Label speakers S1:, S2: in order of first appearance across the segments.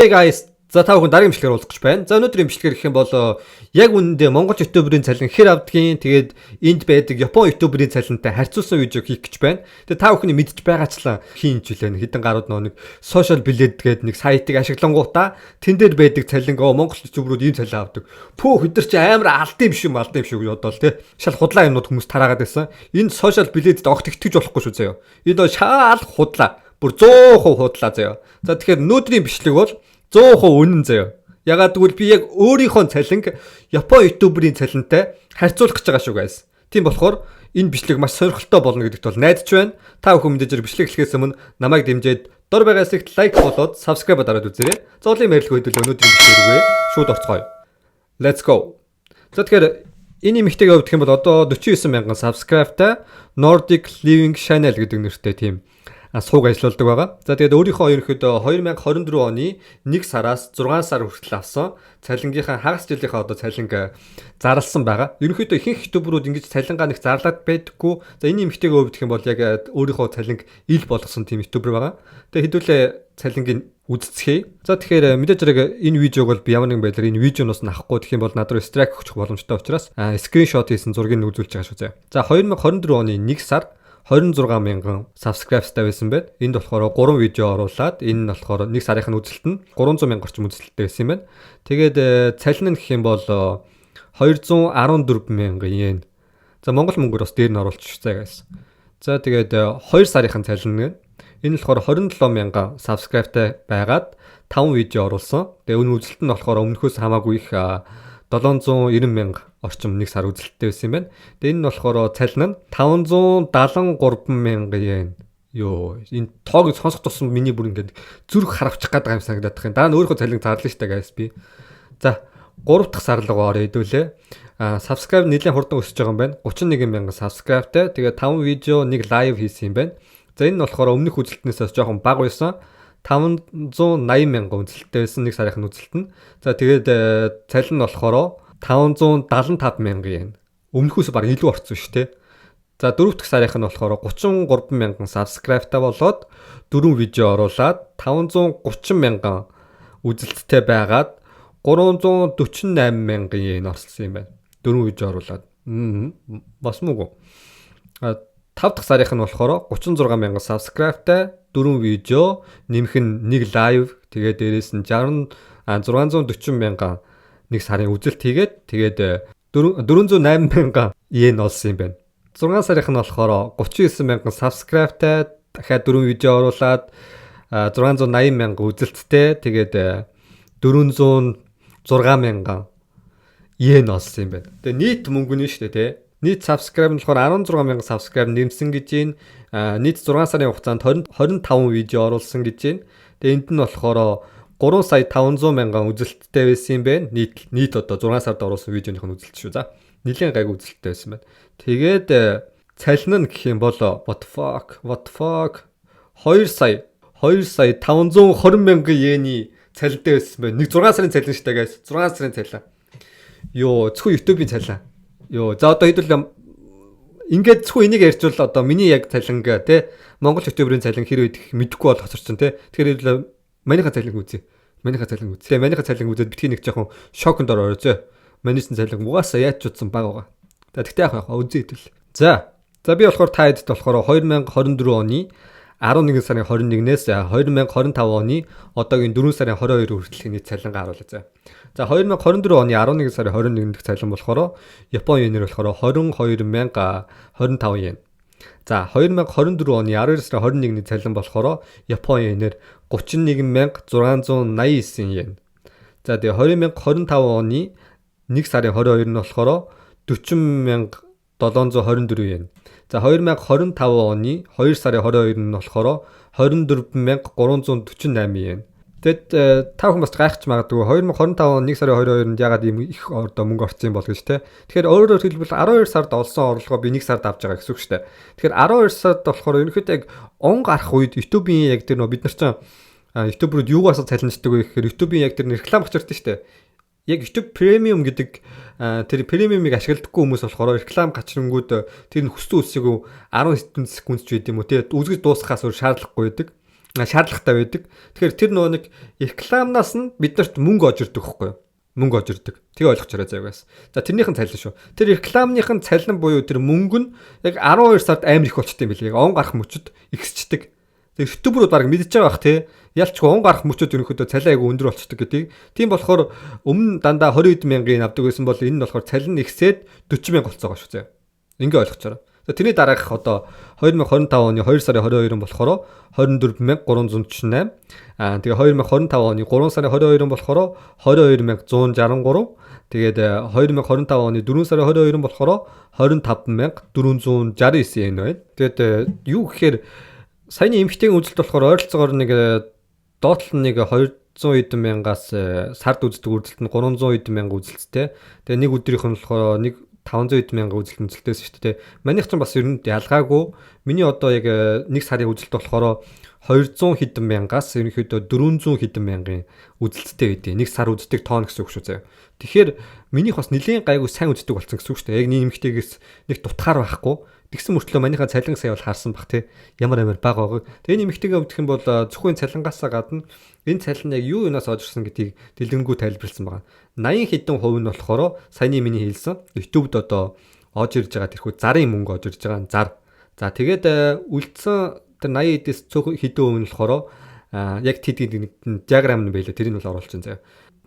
S1: Hey guys, за та бүхэн дараагийн бичлэгээр уулзах гэж байна. За, өнөөдрийн бичлэгээр гэх юм бол яг үнэндээ Монгол YouTuber ын цалин хэр авдгийн, тэгээд энд байдаг Япон YouTuber ын цалинтай харьцуулсан видео хийх гэж байна. Тэгээд та бүхний мэдж байгаачлан хийн ч үлээ хэдэн гарууд нөө нэг Social Blade гэдэг нэг сайтыг ашиглангуудаа тэн дээр байдаг цалинг Монгол YouTuber үүд ийм цалин авдаг. Пүү, бид нар чи амар алд юм шиг алд юм шиг гэж бодоол те. Шал худлаа юмнууд хүмүүс тараагаад байсан. Энэ Social Blade-д огт итгэж болохгүй шүү заяа. Энэ бол шал худлаа. Бүр 100% худлаа заяа. За, тэгэхээр өнөөдрийн бичлэг бол 100% үнэн заяа. Ягаад гэвэл би яг өөрийнхөө цалинг Япон YouTuber ын цалинтай харьцуулах гэж байгаа шүү, guys. Тийм болохоор энэ бичлэг маш сонирхолтой болно гэдэгт бол найдаж байна. Та бүхэн мэдээж бичлэг эхлэхээс өмнө намайг дэмжиж дор байгаа хэсэгт like болоод subscribe дараад үзээрэй. Зоолын мэрлэг хэдүүл өнөөдрийн бичлэг рүүгээ шууд орцгоё. Let's go. За, тэгэхээр энэ эмэгтэйг хувьд гэх юм бол одоо 49 мянган subscribe-тай Nordic Living Channel гэдэг нэртэй тийм суваг ажиллаулдаг байгаа. За, тэгээд өөрийнхөө ерөнхийдөө 2024 оны 1 сараас 6 сар хүртэл авсан цалингийнхаа хагас жилийнхаа одоо цалинг зарласан байгаа. Ерөнхийдөө ихэнх YouTuber үүд ингэж цалингаа нэг зарлаад байдаггүй. За, энэ эмэгтэйгээ хувьд гэх юм бол яг өөрийнхөө цалинг ил болгосон тийм YouTuber байгаа. Тэгээд хэдүүлээ цалингийг үзцгээе. За, тэгэхээр мэдээж хэрэг энэ видеог бол би ямар нэгэн байдлаар энэ видеоноос нь авахгүй, гэх юм бол над руу strike өгчих боломжтой учраас screenshot хийсэн зургийг нь үзүүлж байгаа шүү заяа. За, 2024 оны 1 сар 26 мянган subscribe тай байсан байна. Энд болохоор 3 видео оруулаад энэ нь болохоор 1 сарын нь үзэлт нь 300 мянга орчим үзэлттэй байсан юм байна. Тэгээд цалин нь гэх юм бол 214 мянган йен. За, Монгол мөнгөөр бас дээр нь оруулчих заа, guys. За, тэгээд 2 сарын цалин нь энэ болохоор 27 мянган subscribe тай байгаад 5 видео оруулсан. Тэгээ энэ үзэлт нь болохоор өмнөхөөс хамаагүй их, 790 мянга орчим нэг сар үзэлттэй байсан юм байна. Тэгээ энэ нь болохоор цалин нь 573 мянган йен. Йоо, энэ тоог сонсох тусам миний бүр ингээд зүрх харавчих гээд байгаа юм санагдаад байх юм. Дараа нь өөрийнхөө цалинг зарлаа штэ, guys, би. За, 3 дахь сар руу орё хэдүүлээ. Subscribe нэлээд хурдан өсөж байгаа юм байна. 31 мянган subscribe-тай. Тэгээ 5 видео, нэг live хийсэн юм байна. За, энэ нь болохоор өмнөх үзэлтнээс жоохон бага байсан. 580 мянган үзэлттэй байсан нэг сарын үзэлт нь. За, тэгээд цалин нь болохоор 575 мянган йен. Өмнөхөөс баг илүү орцсон шүү дээ. За, дөрөв дэх сарынх нь болохоор 33 мянган subscribe-тай болоод дөрвөн видео оруулаад 530 мянган үзэлттэй байгаад 348 мянган йен орсон юм байна. Дөрвөн видео оруулаад. Бас муугүй. А 5 дахь сарынх нь болохоор 36 мянган subscribe-тай, дөрвөн видео, нэмэх нь нэг live, тэгээд дээрэс нь 60 640 мянган нэг сарын үзэлт хийгээд тэгээд 408 мянган йен олсон юм байна. 6 сарынх нь болохоор 39 мянган subscribe-тай, дахиад дөрвөн видео оруулаад 680 мянган үзэлттэй, тэгээд 406 мянган йен олсон юм байна. Тэгээ нийт мөнгө нь шүү дээ, тий. Нийт subscribe нь болохоор 16 мянган subscribe нэмсэн гэж байна. Нийт 6 сарын хугацаанд 20 25 видео оруулсан гэж байна. Тэгээ энд нь болохоор 3 сая 500 мянган үзэлттэй байсан юм байна. Нийт одоо 6 сард оруулсан видеоных нь үзэлт шүү. За. Нилээн гайгүй үзэлттэй байсан байна. Тэгээд цалин нь гэх юм бол, what the fuck, what the fuck, 2 сая 2 сая 520 мянган йений цалинтай байсан байна. Нэг 6 сарын цалин шүү дээ, guys. 6 сарын цалин. Йоо, зөвхөн YouTube-ийн цалин. Йоо, за, одоо хэдүүл ингээд зөвхөн энийг ярьжвал одоо миний яг цалинг те, Монгол YouTuber ын цалин хэр үйдэх мэдэхгүй болох чинь те. Тэгэхээр хэдүүл манийха цалинг үзье. Манийха цалинг үзье. Тэгээ манийха цалинг үзээд битгий нэг жоохон шоконд ороо зөө. Манийсэн цалинг угаасаа яаж ч утсан баг байгаа. За, тэгтээ яах вэ? Үзье хэдүүл. За. За, би болохоор та хэдд болохоор 2024 оны 11 сарын 21-ээс 2025 оны одоогийн 4 сарын 22 хүртэлх нийт цалингаа харуулъя заа. За, 2024 оны 11 сарын 21-нд цалин болохоор Япон йенээр болохоор 22,025 йен. За, 2024 оны 12 сарын 21-ний цалин болохоор Япон йенээр 31,689 йен. За, тэгээ 2025 оны 1 сарын 22 нь болохоор 40,724 йен. За, 2025 оны 2 сарын 22 нь болохоор 24,348 йен. Тэгэд та бүхэн бас гайхаж магадгүй, 2025 оны 1 сарын 22-нд ягаад ийм их одоо мөнгө орсон юм бол гэж те. Тэгэхээр өөрөөр хэлбэл 12 сард олсон орлогоо би 1 сард авч байгаа гэсэн үг шүү дээ. Тэгэхээр 12 сард болохоор ерөнхийдөө яг он гарах үед YouTube-ийн яг тэр нөө бид нар чинь YouTuber-ууд юугаас цалинждаг вэ гэхээр YouTube-ийн яг тэр реклам гарч ирдэг шүү дээ. Яг YouTube Premium гэдэг тэр премиумыг ашигладаггүй хүмүүс болохоор реклам гачрангууд тэр нь хүссэн үсгийг 10 хэдэн секунд ч байд юм уу те, үзэж дуусгахаас өөр шаардлагагүй байдаг. Шаардлагатай байдаг. Тэгэхээр тэр нөгөө нэг рекламнаас нь биднэрт мөнгө олж ирдэг байхгүй юу? Мөнгө олж ирдэг. Тэгээ ойлгочорой заяа guys. За, тэрнийх нь цалин шүү. Тэр рекламных нь цалин буюу тэр мөнгө нь яг 12 сард амар их болчтой юм билээ. Яг он гарах мөчөд ихсчдэг. Тэгээ YouTuber үүд баг мэдж байгаа бах те. Ялчгүй он гарах мөчөд ерөнхийдөө цалин айгу өндөр болчдөг гэдгийг. Тийм болохоор өмнө дандаа 20 мянган авдаг байсан бол энэ нь болохоор цалин ихсээд 40 мянга болцоогоо шүү заяа. Ингээ ойлгочорой. Тэрний дараах одоо 2025 оны 2 сарын 22 болохоор 24348. Аа, тэгээ 2025 оны 3 сарын 22 болохоор 22163. Тэгээд 2025 оны 4 сарын 22 болохоор 25469 yen байна. Тэгээд юу гэхээр саяны эмэгтэйгийн үзэлт болохоор ойролцоогоор нэг доотлол нэг 200 хэдэн мянгаас сард үздэг үзэлт нь 300 хэдэн мянга үзэлттэй. Тэгээ нэг өдрийнх нь болохоор нэг 500 хэдэн мянга үзэлт үзэлтээс шүү дээ. Манийх ч бас ер нь ялгаагүй. Миний одоо яг нэг сарын үзэлт болохоор 200 хэдэн мянгаас ерөнхийдөө 400 хэдэн мянган үзэлттэй байдیں۔ Нэг сар үздэг тоон гэсэн үг шүү заяа. Тэгэхээр минийх бас нэлийн гайгүй сайн үздэг болсон гэсэн үг шүү дээ. Яг нэг эмэгтэйгээс нэг дутгаар байхгүй. Тэгсэн мөртлөө манийхаа цалин сая бол харсан бах те. Ямар амар бага байгааг. Тэгээ энэ эмэгтэйгээ өвдөх юм бол зөвхөн цалингаасаа гадна энэ цалин яг юу юунаас олж ирсэн гэдгийг дэлгэрэнгүй тайлбарласан байгаа. 80 хэдэн хувь нь болохоор саяны миний хэлсэн YouTube-д одоо олж ирж байгаа тэрхүү зарын мөнгө олж ирж байгаа зар. За, тэгээд үлдсэн тэр 80 эдээс цөөхөн хэдэн хувь нь болохоор яг тэдний нэг диаграм нь байлаа. Тэрийг нь бол оруулчихсан заяа,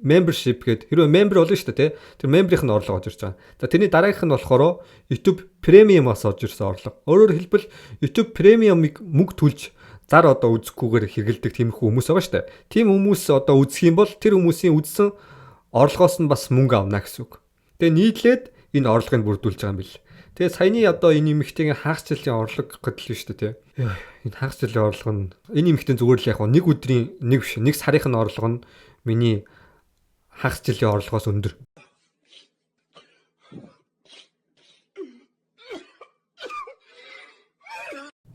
S1: membership гэдэг хэрвээ member болно шүү дээ, тий. Тэр member-ийн орлого олж ирж байгаа. За, тэрний дараагийнх нь болохоор YouTube Premium-аас олж ирсэн орлого. Өөрөөр хэлбэл YouTube Premium-ыг мөнгө төлж зар одоо үзэхгүйгээр хэрэгэлдэг тиймэрхүү хүмүүс байгаа шүү дээ. Тийм хүмүүс одоо үзэх юм бол тэр хүмүүсийн үзсэн орлогоос нь бас мөнгө авна гэсэн үг. Тэгээ нийлээд энэ орлогыг бүрдүүлж байгаа юм бил. Тэгээ саяны одоо энэ эмэгтэйгийн хагас жилийн орлого гэдэл нь шүү дээ, тий. Энэ хагас жилийн орлого нь энэ эмэгтэй зүгээр л яг нэг өдрийн нэг биш, нэг сарын нь орлого нь миний хагас жилийн орлогоос өндөр.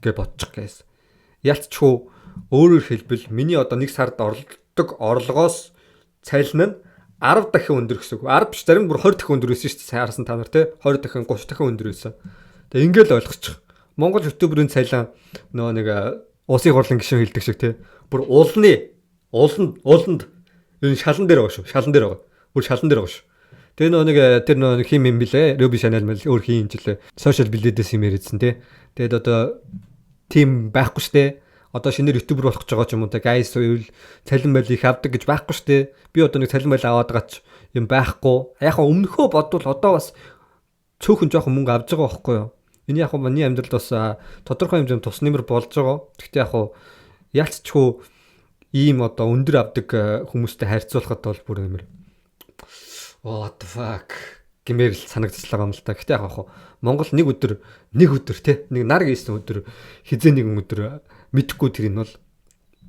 S1: Гэ бодчих guys. Ялцчгүй өөрөөр хэлбэл миний одоо нэг сард орлдог орлогоос цалин нь 10 дахин өндөр гэсэн үг. 10 биш, зарим бүр 20 дахин өндөр байсан шүү дээ. Сайн харсан та нар те, 20 дахин, 30 дахин өндөр байсан. Тэгээ ингээл ойлгочих. Монгол YouTuber ын цалин нөгөө нэг улсын хурлын гишүүн хэлдэг шиг те. Бүр уулны ууланд ууланд ер нь шалан дээр байгаа шүү. Шалан дээр байгаа. Бүр шалан дээр байгаа шүү. Тэгээ нөгөө нэг тэр нөгөө нэг хим юм билээ. Руби Шанел мэл өөр хин юм жилээ. Social Blade-ээс юм яриадсан те. Тэгээд одоо тийм байхгүй штэ. Одоо шинээр YouTuber болох гэж байгаа ч юм уу те. Guys, үйл цалин байл их авдаг гэж байхгүй штэ. Би одоо нэг цалин байл аваад байгаа ч юм байхгүй. Яг өмнөхөө бодвол одоо бас цөөхөн жоохон мөнгө авч байгаа байхгүй юу? Энэ яг миний амьдралд бас тодорхой хэмжээнд тус нэмэр болж байгаа. Гэхдээ яг ялцчгүй ийм одоо өндөр авдаг хүмүүстэй харьцуулахад бол бүр нэмэр what the fuck гэмээр л санагдчихлаа юм л та. Гэтэ яг хаа Монгол нэг өдөр, нэг өдөр те, нэг нар хийсэн өдөр, хизээ нэгэн өдөр мэдхгүй, тэр нь бол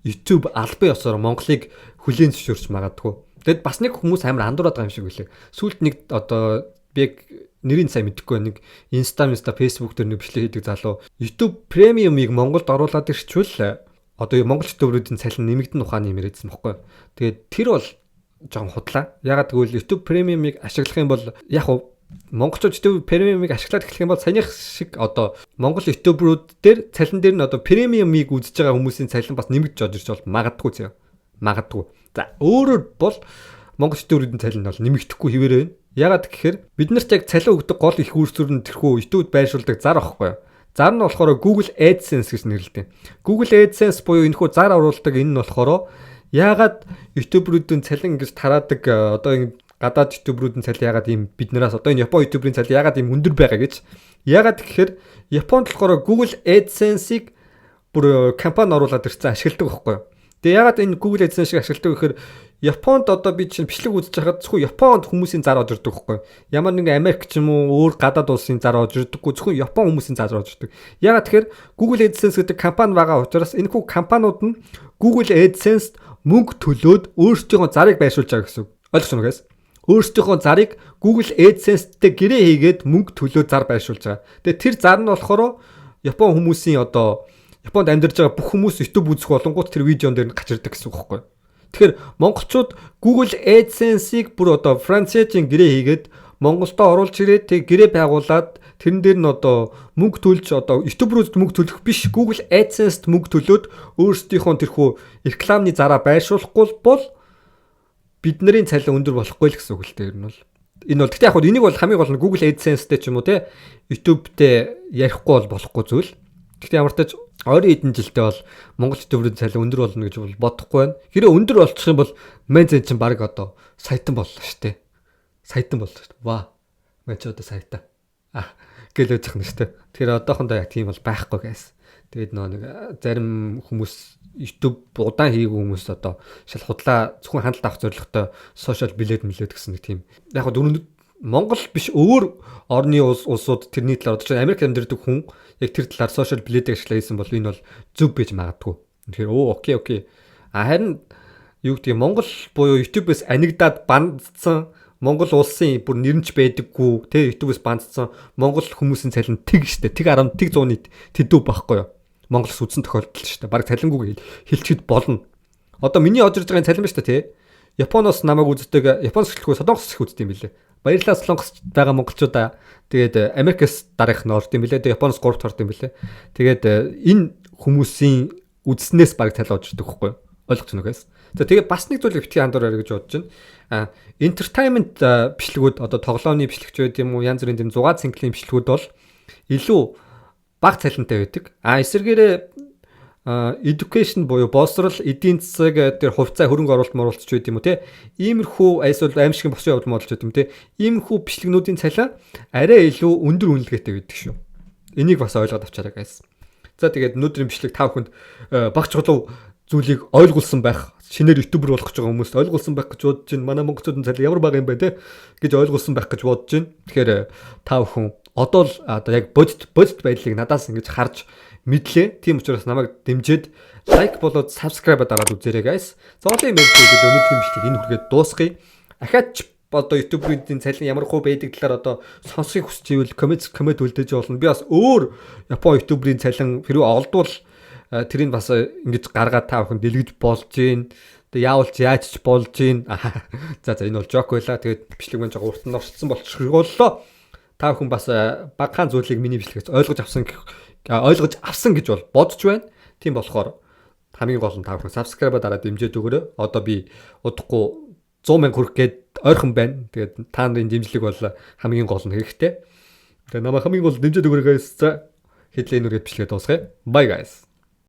S1: YouTube албан ёсоор Монголыг хүлээн зөвшөөрч магадгүй. Тэгэд бас нэг хүмүүс амар андуураад байгаа юм шиг үлээ. Сүүлд нэг одоо би яг нэрийг сайн мэдэхгүй, нэг Insta, Insta, Facebook дээр нэг бичлэг хийдэг залуу YouTube Premium-ыг Монголд оруулаад ирчвэл одоо Монгол YouTuber үүдийн цалин нэмэгдэн ухааны юм яриадсан бохгүй. Тэгээд тэр бол жоохон худлаа. Ягаад гэвэл YouTube Premium-ыг ашиглах юм бол яг монголчууд YouTube Premium-ыг ашиглаад эхлэх юм бол саяных шиг одоо Монгол YouTuber үүд дээр цалин дээр нь одоо Premium-ыг үзэж байгаа хүмүүсийн цалин бас нэмэгдэж орж ирж бол магадгүй зөө. Магадгүй. За, өөрөөр бол Монгол YouTuber үүдийн цалин бол нэмэгдэхгүй хэвээрээ байна. Ягаад гэхээр бид нарт яг цалин өгдөг гол их үүсвэр нь тэрхүү YouTube байршуулдаг зар аахгүй юу? Зар нь болохоор Google AdSense гэж нэрлэдэг. Google AdSense буюу энэхүү зар оруулдаг энэ нь болохоор яагаад YouTuber үүдийн цалин ингэж тараадаг, одоо энэ гадаад YouTuber үүдийн цалин яагаад ийм биднээс, одоо энэ Япон YouTuber ийн цалин яагаад ийм өндөр байгаа гэж. Яагаад гэхээр Японд болохоор Google AdSense-ийг бүр компани оруулаад ирсэн, ашигладаг байхгүй юу? Тэгээ яагаад энэ Google AdSense шиг ашигладаг гэхээр Японд одоо би чинь бичлэг үзэж байхад зөвхөн Японд хүмүүсийн зар орж ирдэг байхгүй. Ямар нэгэн Америк ч юм уу өөр гадаад улсын зар орж ирдэггүй, зөвхөн Япон хүмүүсийн зар орж ирдэг. Яагаад тэгэхээр Google AdSense гэдэг компани байгаа учраас энэхүү компаниуд нь Google AdSense мөнгө төлөөд өөрсдийнхөө зарыг байршуулж байгаа гэсэн үг. Ойлгож байна уу, guys? Өөрсдийнхөө зарыг Google AdSense-тэй гэрээ хийгээд мөнгө төлөөд зар байршуулж байгаа. Тэгээ тэр зар нь болохоор Япон хүмүүсийн, одоо Японд амьдарч байгаа бүх хүмүүс YouTube үзэх болонгууд тэр видеон дээр нь гарч ирдэг гэсэн үг байхгүй юу? Тэгэхээр монголчууд Google AdSense-ийг бүр одоо франчайзинг гэрээ хийгээд Монголдо оруулж ирээд, тэг гэрээ байгуулад, тэрэн дээр нь одоо мөнгө төлж, одоо YouTuber-ууд мөнгө төлөх биш, Google AdSense-д мөнгө төлөөд өөрсдийнхөө тэрхүү рекламны зараа байршуулахгүй бол бидний цалин өндөр болохгүй л гэсэн үг л дээ, ер нь бол. Энэ бол гэхдээ яг хөө энийг бол хамгийн гол нь Google AdSense-тэй ч юм уу, те, YouTube-тэй ярихгүй бол болохгүй зүйл. Гэхдээ ямар ч тач ойрын хэдэн жилдээ бол Монгол YouTuber-ын цалин өндөр болно гэж бол бодохгүй байна. Хэрэв өндөр болчих юм бол мэн зэн чинь баг одоо саятан боллоо шүү дээ. Саятан боллоо шүү дээ. Ваа. Мэн чи одоо саятан. А гэлээ зах нь шүү дээ. Тэгэхээр одоохондоо яг тийм бол байхгүй guys. Тэгээд нөө нэг зарим хүмүүс, YouTube удаан хийгээгүй хүмүүс одоо шал худлаа, зөвхөн хяналт авах зорилготой Social Blade мэлээд гэсэн нэг тийм, яг гоо Монгол биш, өөр орны улсууд тэрний талаар, одоо чинь Америк амьдардаг хүн яг тэр талаар Social Blade-ийг ашиглаа хийсэн бол энэ бол зөв байж магадгүй. Тэгэхээр өө okay. А харин юу гэдгийг, Монгол буюу YouTube-ээс анигдаад ban-дсан, Монгол улсын бүр нэрнч байдаггүй те, YouTube-ээс ban-дсан Монгол хүмүүсийн цалин тэг штэ, тэг 10 тэг 100-ны тэдүү байхгүй юу? Монголос үзсэн тохиолдол штэ. Бараг цалингүйг хэлчихэд болно. Одоо миний одорж байгаа цалин ба штэ, те. Японоос намайг үздэг, Японоос эхлэхгүй, Солонгос их үздэг юм билээ. Баярлалаа, Солонгос байгаа монголчуудаа. Тэгээд Америкээс дараах нь орд юм билээ. Тэгээд Японоос 3 дахь орд юм билээ. Тэгээд энэ хүмүүсийн үзснээс бараг цалин оджирдаг байхгүй юу? Ойлгож байна уу, guys? За, тэгээд бас нэг зүйлийг битгий андуураа гэж бодож байна. А entertainment бичлэгүүд, одоо тоглоомны бичлэгч байд юм уу, янз бүрийн тийм зугаа цэнгэлийн бичлэгүүд бол илүү бага цалинтай байдаг. А эсвэргээрээ education буюу боловсрал, эдийн засаг тэр хувьцаа, хөрөнгө оруулалт моруулалт ч байд юм уу, те, иймэрхүү айсвал аимшигын босоо явдал модалч байд юм, те, иймэрхүү бичлэгнүүдийн цалин арай илүү өндөр үнэлгээтэй байдаг шүү. Энийг бас ойлгоод авчаарай, guys. За, тэгээд өнөөдрийн бичлэг та бүхэнд баг чухал зүйлийг ойлгуулсан байх, шинээр YouTuber болох гэж байгаа хүмүүст ойлгуулсан байх гэж бодож байна. Манай монголчуудын цалин ямар бага юм бэ, те, гэж ойлгуулсан байх гэж бодож байна. Тэгэхээр та бүхэн одоо л одоо яг бодит бодит байдлыг надаас ингэж харж мэдлээ. Тийм учраас намайг дэмжиж like болоод subscribe дараад үзээрэй, guys. За, олон юм ярьж байгаад өнөөдрийн бичлэг энэ хүргээд дуусгая. Ахаад ч одоо YouTuber-ийн цалин ямар хуу байдаг талаар одоо сонсохыг хүсч ивэл comment үлдээж болно. Би бас өөр Япон YouTuber-ийн цалин хэрвээ олдвол тэрийг бас ингэж гаргаад та бүхэн дэлгэж болж гин. Тэгээ яавал ч яаж ч болж гин. За, энэ бол joke байла. Тэгээд бичлэг маань жоо урт нь орцсон болчихголоо. Та бүхэн бас багахан зүйлийг миний бичлэгээс ойлгож авсан гэж бол бодож байна. Тийм болохоор хамгийн гол нь та бүхэн subscribe дараад дэмжиж өгөөрэй. Одоо би удахгүй 100 мянга хүрэх гээд ойрхон байна. Тэгээд та нарын дэмжлэг бол хамгийн гол нь хэрэгтэй. Тэгээд намайг хамгийн гол дэмжиж өгөөрэй, guys. За, хэдлээ нүрээд бичлэгээ дуусгая. Bye, guys.